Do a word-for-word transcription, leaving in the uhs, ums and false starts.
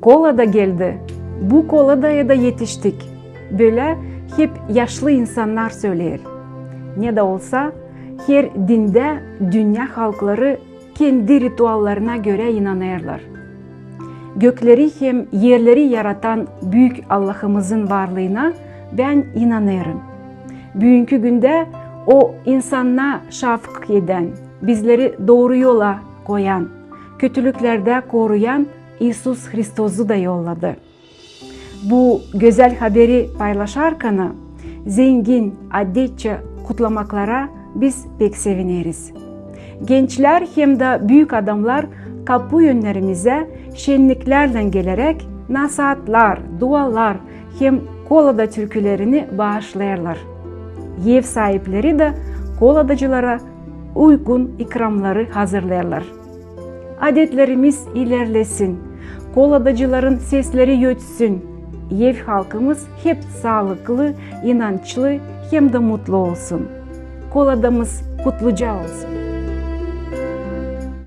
Kolada geldi. Bu Koladaya da etiştik. Bölä hep yaşlı insannar söleer. Ne dä olsa, her dindä dünnä halkları kendi rituallarına görä inanêrlar. Gökleri hem erleri yaratan büük Allahımızın varlıına bän inanêrım. Büünkü gündä O insana şafkık edän, bizleri dooru yola koyan, kötülüklerdä koruyan İisus Hristosu da yolladı. Bu gözäl haberi paylaşarkanı, zengin, adetçä kutlamaklara biz pek sevineriz. Gençlär hem dä büük adamnar kapu önnerimizä şenniklärlän geleräk nasaatlar, dualar hem Kolada türkülerini baaşlêêrlar. Ev saipleri dä koladacılara uygun ikramları hazırlêêrlar. Adetlerimiz ilerlesin, koladacıların sesleri ötsün, ev halkımız hep saalıklı, inançlı hem dä mutlu olsun. Koladamız kutluca olsun.